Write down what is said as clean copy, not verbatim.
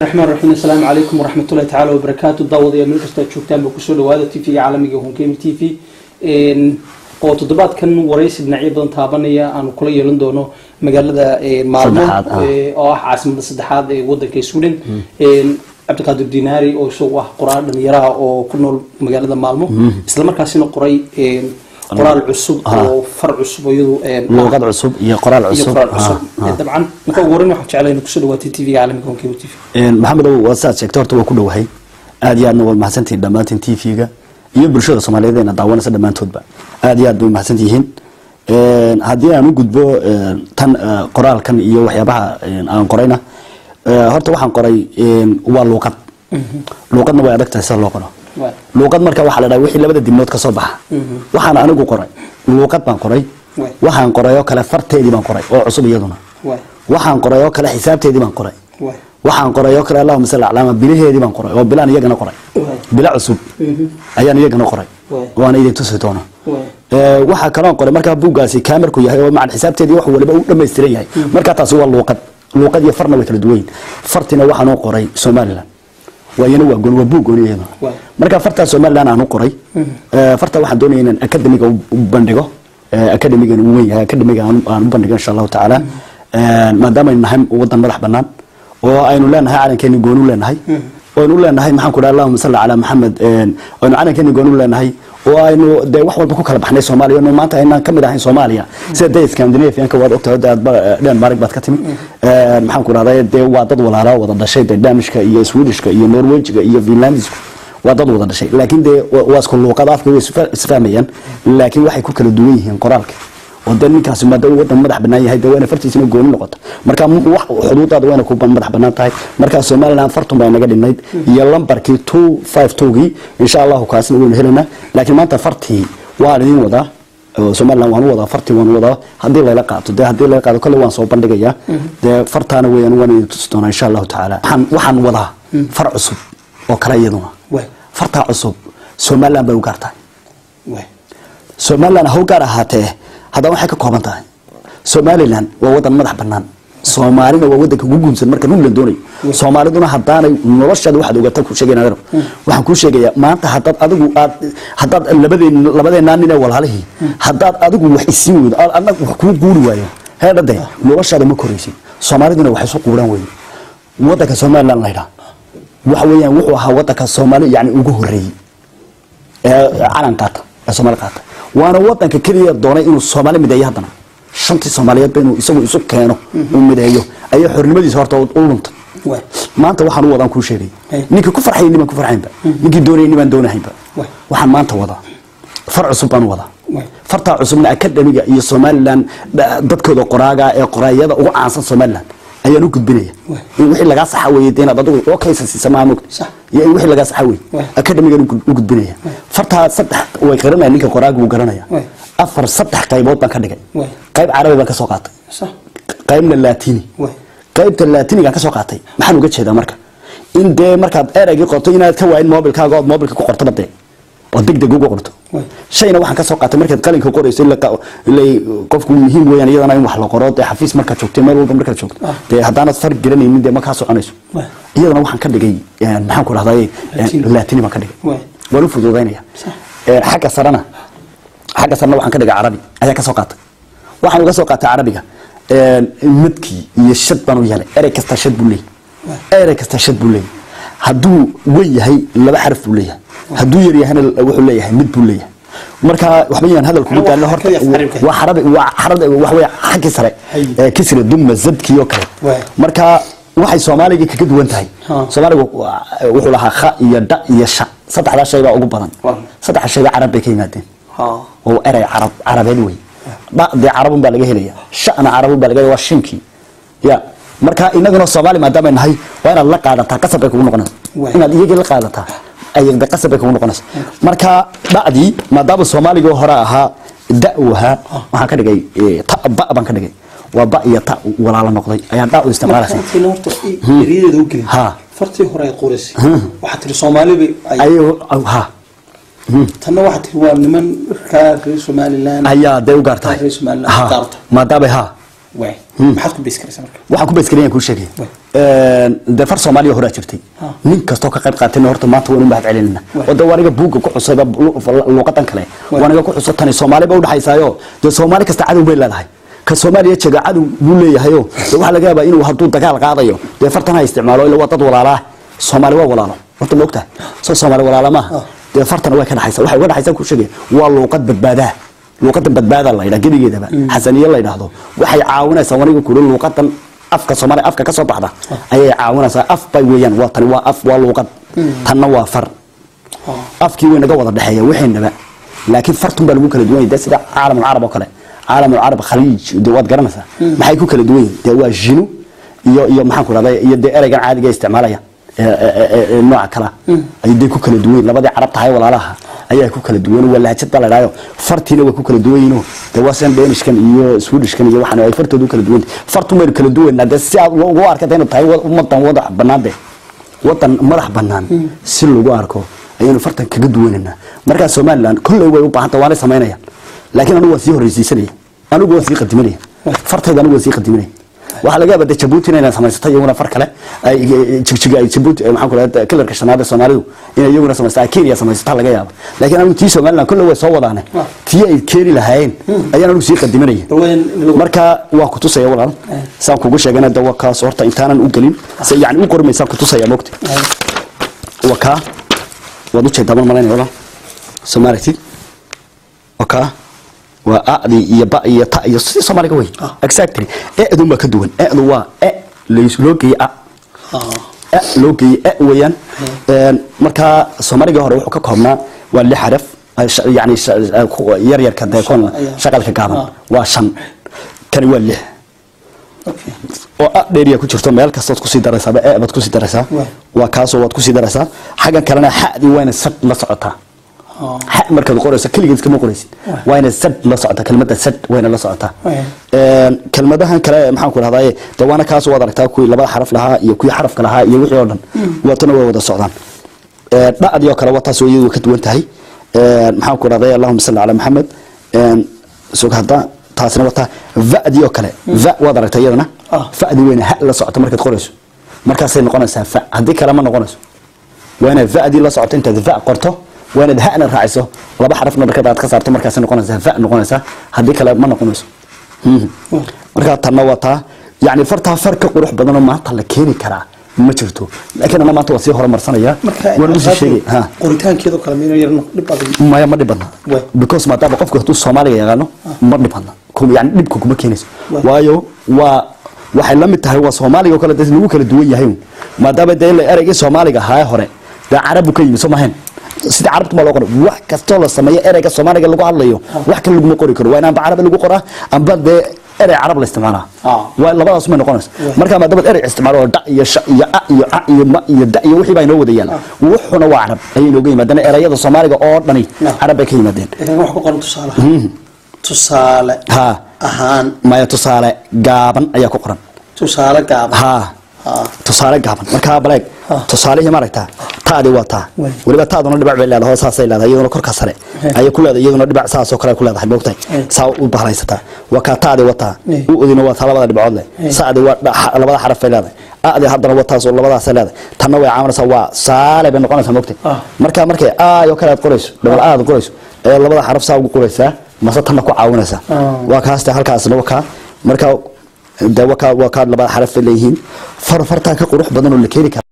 Raxmaan raxiim. Asalaamu calaykum waraxmatullahi tacaala wabarakaatu. Daawadayaal, meel kasta aad joogtaan ba, kusoo dhawaada TV-ga caalamiga Horn Cable TV oo toddobaadkan waraysi dhinacyo badan taabanaya aanu kula yeelan doono magaalada Maalmo Saddexaad, oo ah caasimada saddexaad ee wadanka Sweden, Cabdiqaadir Dinaari oo isagu ah qoraal dhalinyaraha oo ku nool magaalada Maalmo, islamarkaasina qoray qoraal cusub oo far cusub oo iyadu luuqad cusub iyo qoraal iyo cusub. Qoraal cusub. Dabcan marka ugu horreyn waxaan jeclahay inuu kusoo dhawaatay TV-ga caalamiga Horn Cable TV. Maxamedow, waa saad sheegtay, horta waa ku dhowahay, aad iyo aadna waad mahadsantihiin dhammaantiin TV-ga iyo bulshada Soomaaliyeed eena daawanaysa dhammaantoodba, aad iyo aad bay mahadsantihiin. Haddii aan u gudbo tan qoraalkan iyo waxyaabaha aan qorayna, horta waxaan qoray waa luuqad. Luuqadna way adag tahay sida loo qoro. Luuqad marka waxaa la dhaha wixii labada dibnood ka soo baxa. Waxaan anigu qoray luuqad baan qoray. Waxaan qoray oo kale farteedii baan qoray oo cusub iyaduna. Waxaan qoray oo kale xisaabteedii baan qoray. Waxaan qoray oo kale, allahuma salli calaama, bilaheedii baan qoray oo bilaan iyagana qoray. Bila cusub ayaan iyagana qoray. Waana idin tusi doonaa. Waxaa kaloo qoray markaa buuggaasi kaamarku yahay oo macal xisaabteedii wax waliba uu dhammaystiran yahay. Marka taasi waa luuqad. Luuqad iyo farna way kala duwan yihiin. Fartina waxaan u qoray Somaliland, waayana waa gooni, waa buug gooni iyaduna. Marka fartaa Somaliland aan u qoray, farta waxaan doonaya inaan academiga u bandhigo. Academigan uu weyn yahay, academiga aan u bandhigo insha Allahu tacaala, maadaama aynu nahay wadan madax bannaan oo aynu leenahay calankeeni gooni u leenahay oo aynu u leenahay, maxaan ku dhaha, allahuma salli calaa Maxamed, aynu calankeeni gooni u leenahay oo aynu dee wax walba ku kala baxnay Soomaaliya oo maanta aynaan ka mid ahayn Soomaaliya. Sida dee Scandinavianka waad ogtahay, dee aad Denmark baad ka timi, maxaan ku dhahday, dee waa dad walaalaa wada dhashay. Dee Danishka iyo Swedishka iyo Norwegiga iyo Finlandisku waa dad wada dhashay, laakiin dee waa isku luuqad, afka way isfahmayaan, laakiin waxay ku kala duwan yihiin qoraalka. Oo dee ninkaasi maadaama uu wadan madax bannaan yahay, dee waa inay fartiisina gooni noqoto. Marka wax xuduudaada waa inay ku madax bannaan tahay. Marka Somaliland fartun baa inaga dhinayd iyo lambarkii 252-gii, insha Allahu kaasna waynu helaynaa. Laakiin maanta fartii waan idin wadaa oo Somaliland waan u wadaa, fartii waan u wadaa. Haddii layla qaato, dee haddii layla qaado kolle waan soo bandhigayaa. Dee fartaana weeyaan, waan idin tusi doonaa insha Allahu tacaala. Waxaan wadaa far cusub oo kale iyaduna. Fartaa cusub Somaliland bay u gaar tahay. Somaliland ha u gaar ahaatee, haddana waxay ka kooban tahay Somaliland waa wadan madax bannaan, Soomaalina waa wadanka ugu guunsan marka run la doonayo. Soomaaliduna haddaanay noloshaada waxaad ogata ku sheegayna, adeer, waxaan kuu sheegayaa maanta haddaad adigu aad haddaad labadeenaa nin ee walaalihii haddaad adigu wax isiin weydo, aad adna wax kuu guuri waayo, heedhade noloshaada ma koraysid. Soomaaliduna waxay isu quuraan weyde wadanka Somaliland laydhaa. Waxa weeyaan wuxuu ahaa wadanka Soomaali yani ugu horreeyey ee calan qaata ee Soomaali qaata, waana wadanka keliya doonay inuu Soomaali mideeyo. Haddana shantii Soomaaliyeed ba inuu isagu isu keeno uu mideeyo ayaa xornimadiisa horta u luntay. Maanta waxaan u wadaan kuu sheegay, ninkii ku farxay nimaan ku farxaynba, ninkii doonayay nimaan doonahaynba, waxaan maanta wadaa far cusub baan wadaa. Fartaa cusubna academiga iyo Somaliland dadkooda qoraaga ee qoraayada ugu caansan Somaliland ayaan u gudbinaya. In wixii lagaa saxa weeye dee inaad adigu oo kaysa siisa maaha mogta. Iyo in wixii lagaa saxa weeye academigan u gudbinaya. Fartaa saddex way garanaya, ninka qoraaga wuu garanaya. Afar saddex qaybood baan ka dhigay. Qayb Carabi baan ka soo qaatay, qaybna Laatini. Qaybta Laatinigaan ka soo qaatay maxaan uga jeedaa? Marka in dee markaad eraygii qorto inaad ka waayin mobilkaaga ood mobilka ku qorto badee oo deg deg ugu qorto. Shayna waxaan ka soo qaatay markaad qalinka qorayso ilaa qofku muhiim weeyaan iyadana in wax la qoro. Dee xafiis markaad joogto, meel walba markaad joogto, dee haddaanad far garanaynin dee ma kaa soconayso. Iyadana waxaan ka dhigay, maxaan ku dhahday, Laatini. Laatini baan ka dhigay. Waan u fududaynaya. Xagga sarena waxaan ka dhigay Carabi ayaa ka soo qaatay. Waxaan uga soo qaatay Carabiga madkii iyo shad baan u yeelay. Erey kasta shad buu leeyahay, erey kasta shad buu leeyahay. Hadduu weyn yahay laba xaraf buu leeyahay, hadduu yar yahayna wuxuu leeyahay mid buu leeyahay. Marka waxba yaan hadal kugu daalno. Horta waa xarabi, waa xarabi, wax weey xaggii sare ee kisra dumma zadkii oo kale. Marka waxay Soomaaliga kaga duwan tahay, Soomaaligu wuxuu lahaa kha iyo dha iyo sha, saddexdaa shay baa ugu badan. Saddex shay baa Carab bay ka yimaadeen oo erey Carab Carabeed wey. Dha dee Carabun baa laga helaya, sha'na Carabun baa laga helaya, waa shinkii ya. Marka inaguna Soomaali maadaama nahay, waa inaad la qaadataa, qasab bay kugu noqonaysa inaad iyagii la qaadataa, ayagda qasab bay kugu noqonaysa. Marka dhacdii maadaama Soomaaliga hore ahaa da uu ahaa, waxaan ka dhigay ta ba baan ka dhigay. Waa ba iyo ta walaalo noqday ayaan dha u isticmaalaysa. Marka horta eriyadeeda u gelin, fartii hore ay qoraysay waxaa tiri Soomaali bay ay ha. Tanna waxaa tiri waa niman kaa reer Somaliland ayaa dee u gaar tahay reer Somaliland gaarta. Maadaama ha Waay, maxaad ku base karaysaa marka? Waxaan ku base gareeyaan kuu sheegay. Dee far Soomaaliya horaa jirtay, nin kastoo ka qayb qaatayna horta maanta waan u mahad celinayna. Oo dee waaniga buugga ku xusayba luuqadan kale, waaniga ku xuso tani Soomaali ba udhexaysaayo. Dee Soomaali kasta cadow bay leedahay, ka Soomaaliya jooga cadow buu leeyahayo. Dee waxaa laga yaabaa inuu hadduu dagaal qaadayo dee fartan ha isticmaalo, ila waa dad walaalaa. Soomaali waa walaalo horta, ma ogtahay? Soo Soomaali walaala maaha? Dee fartana way ka dhaxaysa. Waxay uga dhaxaysaa ku sheegay, waa luuqad badbaadaa. Luuqadan badbaada la yidhaha gebigeedaba, xasaniye la yidhaahdo, waxay caawinaysaa waniga kuri luuqadan afka Soomaaliya afka ka soo baxda ayay caawinaysaa. Af bay weeyaan, waa tani, waa af, waa luuqad, tanna waa far. Afkii way naga wada dhexeeya waxaynaba, laakiin fartun baa lagu kala duwan yahay. Dee sida caalamul carab oo kale, caalamul carab, Khaliij, dee waad garanaysaa maxay ku kala duwan yihiin. Dee waa jinu iyo maxaan ku rahday, iyo dee ereygan caadiga ay isticmaalaya nooca kala ay dee ku kala duwan yihiin. Labadii carab tahay walaalaha ayaa ku kala duwan, waa lahjad baa la idhahdo. Fartiina way ku kala duwan yihiin. Dee waa sidan Danishkan iyo Swedishkan iyo waxaan ay fartoodu kala duwan tahay. Fartu maynu kala duwanaa dee si aad ugu arkata inuu tahay ummadan wadax bannaan, de wadan madax bannaan si lagu arko ayaynu fartan kaga duwanaynaa. Markaa Somaliland kolley way u baahanta, waanay samaynayaan, laakiin anigu waan sii horreysiisanaya, anigu waan sii qadiminaya fartayda, anigu waan sii qadiminaya. Waxaa laga yaabaa dee Jabuutina inay samaysatay iyaguna far kale, ay Jigjiga, ay Jabuuti, maxaan ku rahdaa, kalarka shanaad ee Soomaalidu inay iyaguna samaystaa, Kenya samaysata laga yaaba. Laakiin anigu tii Somaliland kolley way soo wadaane, tii ay keeni lahaayeen ayaan anigu sii qadiminaya. Bal waa in lagu Marka waa ku tusaya walaal, saan kugu sheegana de waa kaas. Horta intaanan u gelin se yani u qormaysaan ku tusaya, mogta? Waa kaa, waad ujeedaa mar malaynaya walaal, soo ma aragtid? Waa kaa, waa adi iyo ba iyo ta iyo sidii Soomaaliga wey. Exactly, eedun baa ka duwan. Eedu waa e loo geeyey a, e loo geeyey e weeyaan. Marka Soomaaliga hore wuxuu ka koobnaa waa lix xaraf, yani yar yarka dee koon shaqalka gaaban waa shan, kani waa lix oo a dheeriya ku jirto. Meel kastood kusii daraysaaba e baad kusii daraysaa. Waa kaasoo waad kusii daraysaa. Xaggan kalena xadii waa inay sad la socotaa. Xa markaad qorayso keligeed iskama qoraysid, waa inay sad la socotaa. Kelmadda sad wayna la socotaa. Kelmadahan kale maxaan ku rahdaye, dee waana kaas, waad aragtaa kuwii labada xaraf lahaa iyo kuwii xarafka lahaa iyo wixii oo dhan waatana way wada socdaan. Dhacdii oo kale waa taas oo iyadu way ka duwan tahay. Maxaan ku rahday, allahuma salli calaa Maxamed, sug hadda taasina wataa. Va'dii oo kale, va waad aragtaa iyadana. Fa'dii weyna ha la socoto markaad qorayso, markaasay noqonaysaa fa, haddii kale ma noqonayso. Waa inaad va'dii la socoto. Intaad va qorto waa inaad ha'na raaciso, laba xarafna markaad aad ka saarto, markaasay noqonaysaa fa noqonaysaa, haddii kale ma noqonayso. Markaa tanna waa taa. Yani fartaa far ka qurux badan oo maanta la keeni karaa ma jirto, laakiin ana maanta waa sii horumarsanaya, waan ugu sii sheegay ha. Qoritaankeedoo kale miyuu yar dhib adag? Maya, ma dhib badna. Because maadaama qofku hadduu Soomaaliga yaqaano ma dhib badna. Yani dhibka kuma keenayso, waayo waa waxay la mid tahay waa Soomaaliga oo kale dee lagu kala duwan yahay un. Maadaama dee la ereygii Soomaaliga ahaa hore dee Carabu ka yimi, soo mahayn? Sida Carabta ma loo qoro wax kastoo la sameeyo ereyga Soomaaliga lagu hadlayo, wax kale laguma qori karo. Waa in amba Carabi lagu qoraa amba dee erey Carab la isticmaalaa. Waa labadaas may noqonaysa. Marka maadaama erey isticmaalo oo dha iyo sha iyo a iyo ca iyo ma iyo da iyo wixii baa inoo wada yaala, wuxuna waa Carab ayay inooga yimaadeen. Ereyada Soomaaliga oo dhani Carab bay ka yimaadeen. Laakiin wax ku qoran tusaale tusaale ahaan? Maya, tusaale gaaban ayaa ku qoran. Tusaale gaaban. Ha, tusaale gaaban. Markaa baleeg tusaalihii maaragtaa, taadi waa taa. Weliba taaduna dhibac bay leedahay oo saasay leedahay iyaduna, korka sare ayay ku leedahay iyaduna dhibac saasoo kale ay ku leedahay, moogtahay? Saa u bahlaysataa. Waa kaa, taadi waa taa, u odina waa taa labada dhibcood leh, saadi waa labada xaraf bay leedahay, adi haddana waa taas oo labadaasay leedahay. Tanna way caawanaysaa, waa saale bay noqonaysaa, moogtahay? Marka markay aayoo kale aad qorayso, dhabal aad qorayso ee labada xaraf saa ugu qoraysaa, mase tanna ku caawinaysaa. Waa kaasta, halkaasna waa kaa. Marka de waa kaa, waa kaa labada xaraf bay leeyihiin. Far fartaa ka qurux badan oo la keeni kara.